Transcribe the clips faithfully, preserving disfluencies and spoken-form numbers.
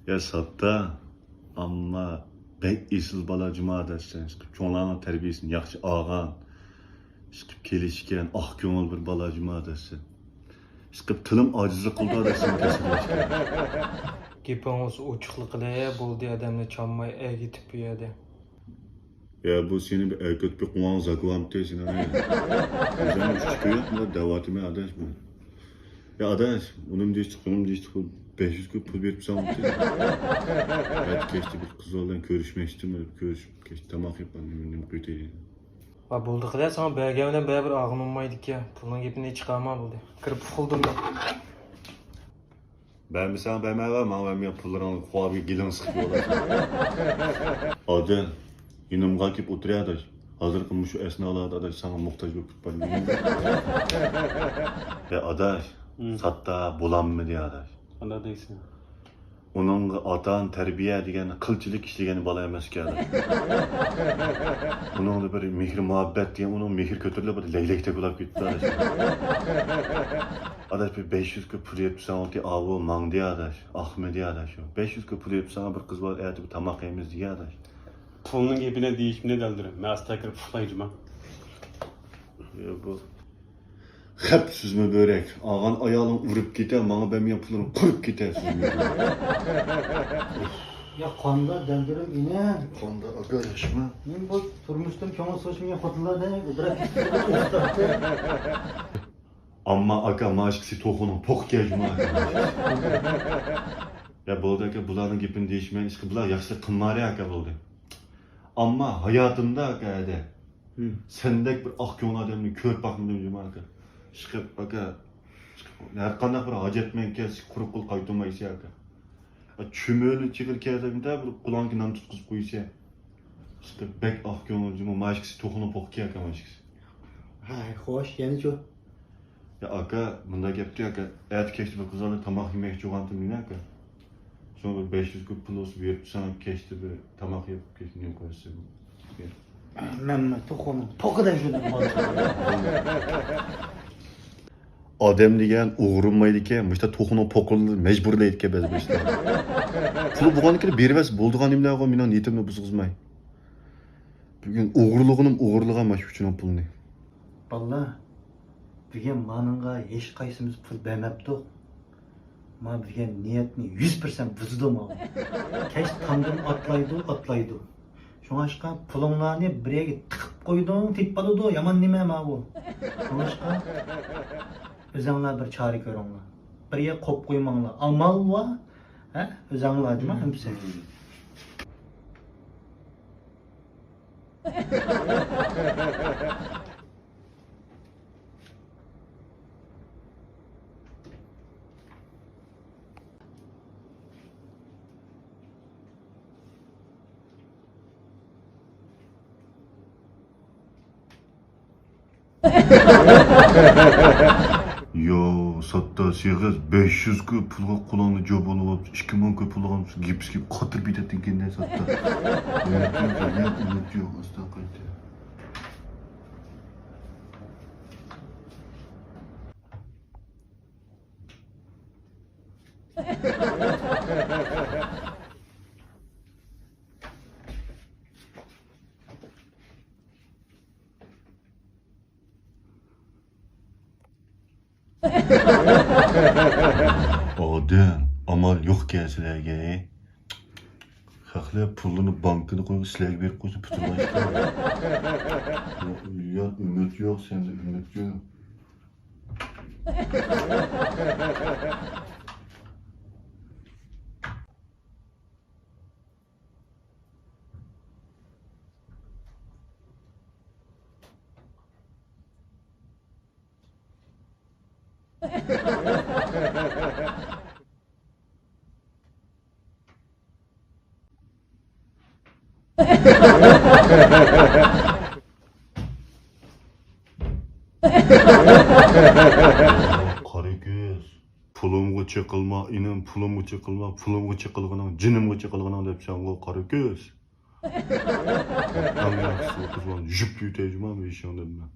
يا ساتتا، ئەمما بەك ئېسىل بالا جۇما ئاداش سەن. ئىشقىلىپ چوڭلارنىڭ تەربىيەسىنى ياخشى ئالغان، ئىشقىلىپ كېلىشكەن، ئاق كۆڭۈل بىر بالا جۇما ئاداش سەن. ئىشقىلىپ تىلىم ئاجىزلىق قىلدى ئاداش سېنى تەسۋىرلەشكە. گېپىڭ بولسا ئوچۇقلا قىلە، بولدى، ئادەمنى چانماي ئەگىتىپ بۇ يەردە. يا، بۇ سېنى بىر ئەركىلىتىپ قويغان زاكىۋامتى سېنى. ئۆزۈڭنى ئۇچۇپ قويۇپ، مۇنداق دەۋاتىمەن ئاداش بۇ. يا ئاداش، ئۇنىمۇ دېيىشتۇق، بۇنىمۇ دېيىشتۇق، بۇ بەش يۈز كوي پۇل بېرىپسەن ئۇنتى. ئەتە كەچتە بىر قىز بىلەن كۆرۈشمەكچىدىم، كۆرۈشۈپ كەچتە تاماق يەپ، نېمە، نېمە قويۇۋېتەي. ۋا بولدى قىلە، ساڭا بەرگەن بىلەن بەرىبىر ئالغىنى بولمايدىكەن. پۇلنىڭ گېپىنى چىقارما بولدى. كىرىپ ئۇخلىدىم. بەرمىسەڭ بەرمەيۋەر، ماڭا بەرمىگەن پۇللىرىڭنى قوۋۇپ گېلىڭ سىقىپ يۈرۈۋالىسەن. ئادىل، يېنىمغا كېلىپ ئولتۇر ئاداش. ھازىرقى مۇشۇ ئەسنالاردا ئاداش ساڭا موھتاج بولۇپ كېتىپ بارمەن. يا ئاداش، ھىم. ساتتا بولالمىدى ئاداش. قانداق دەيسەن؟ ئۇنىڭغا ئاتا-ئانا تەربىيە دېگەن قىلچىلىك ئىشلىگەن بالا ئەمەسكەن ئاداش. ئۇنىڭدا بىر مېھىر-مۇھەببەت دېگەن، ئۇنىڭ مېھىر كۆتۈرۈلۈپ بىر لەگلەك تېپىلاپ كېتىپتۇ ئاداش. ئاداش، بىر بەش يۈز كوي پۇل يەپسەن ئۇنتى، ئاۋۇ ماڭدى ئاداش، ئاقمىدى ئاداش. بەش يۈز كوي پۇل يەپسەن، بىر قىز بار، ئەتە بىر تاماق يەيمىز دېگەن ئاداش. پۇلنىڭ گېپىنى دېيىشىمنى دەلدۈرۈم. مەن ئاستا كىرىپ ئۇخلاي جۇما. يا بۇ خەپ سۈزمە بۆرەك. ئالغان ئايالىڭ ئۇرۇپ كېتە، ماڭا بەرمىگەن پۇلۇڭ قۇرۇپ كېتە سۈزمە بۆرەك. يا قاندا دەلدۈرۈم ئىنىم. قاندا ئاكا ياخشىمۇ؟ مەن بۇ تۇرمۇشتىن كۆڭۈل سوشمىگەن خوتۇنلاردەك ئۇدراپ كېتىپ. ئامما ئاكا ماشكىسى توخۇنىڭ پوقى كەجمە ئاكا ماشكىسى. يا بولدى ئاكا، بۇلارنىڭ گېپىنى دېيىشمەن، ئىشقىلىپ بۇلار ياخشىلىق قىلمارى ئاكا بولدى. ئامما ھاياتىمدا ئاكا ھەدە. ھىم. سەندەك بىر ئاق كۆڭۈل ئادەمنى كۆرۈپ باقمىدىم جۇما ئاكا. ئىشقىلىپ ئاكا، ھەر قانداق بىر ھاجەتمەن كەلسە قۇرۇق قول قايتۇرمايسەن ئاكا. چۈمۈلە چىغىر كەلسە بىر قۇلاڭغا نان تۇتقۇزۇپ قويىسەن. ئىشقىلىپ بەك ئاق كۆڭۈل جۇما ماشكىسى توخۇنىڭ پوقى ئاكا ماشكىسى. ھەي خوش، يەنىچۇ؟ يا ئاكا، مۇنداق گەپتى ئاكا، ئەتە كەچتە بىر قىزلار بىلەن تاماق يېمەكچى بولغانتىم مېنى ئاكا. شۇڭا بىر بەش يۈز كوي پۇل بولسا بېرىپ ساڭا كەچتە بىر تاماق يەپ كەچتە نېمە قويسا. مەن توخۇنىڭ پوقىدەك شۇنداق. ئادەم دېگەن ئوغرىلىمايدىكەن، مۇشتا توخۇنىڭ پوقىلىرى مەجبۇرلايدىكەن بەزى بىر ئىشلار. پۇلى بولغاندىكىن بېرىۋەرسە بولىدىغان نېمىلەرغۇ، مېنىڭ نىيىتىمنى بۇزغۇزماي. بۈگۈن ئوغرىلىغىنىم ئوغرىلىغان مانا شۇ ئۈچىنىڭ پۇلىنى. بالىلار، بۈگۈن مانىڭغا ھېچقايسىمىز پۇل بەرمەپتۇق. ما بۈگۈن نىيەتنى يۈز پىرسەنت بۇزىدۇ ما. كەچ تامدىن ئاتلايدۇ، ئاتلايدۇ. شۇڭاشقا پۇلۇڭلارنى بىر يەرگە تىقىپ قويدۇڭ، تېپىپ ئالىدۇ، يامان نېمە ما بۇ. شۇڭاشقا ئۆزەڭلار بىر چارە كۆرۈڭلار. بىر يەرگە قويۇپ قويماڭلار. ئامال بار، ھە؟ ئۆزەڭلار جۇما ھەممىسى. يو، ساتتا، سېغىز، بەش يۈز كوي پۇلغا قولۇڭنى جوبۇنلىۋاپسىز، ئىككى مىڭ كوي پۇل ئالغان، گىپس كىيىپ قاتۇرۇپ كېتەتتىڭكەن ساتتا. ئۈمىد يوق، يا ئۈمىد يوق، ئاستا قايتا. ئادەم، ئامال يوقكەن سىلەرگە. خەقلەر پۇللىرىنى بانكىدا قويغان، سىلەرگە بېرىپ قويسا پۈتۈن ئاشكارا. يا ئۈمىد يوق، سەندە ئۈمىد يوق. قارا كۆز، پۇلۇمغا چېقىلما، ئىنىم، پۇلۇمغا چېقىلما، پۇلۇمغا چېقىلغىنىڭ، جېنىمغا چېقىلغىنىڭ دەپسەنغۇ، قارا كۆز. ئەڭ ياخشىسى، قىزلارنى يۇيۇپ تۈگىتەي جۇما بېشىڭدىن مەن.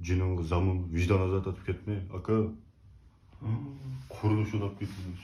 جېنىڭغا زامىن، ۋىجدان ئازاب تارتىپ كەتمە، ئاكا. قۇرۇلۇش ئۇلاپ كېتىمىز.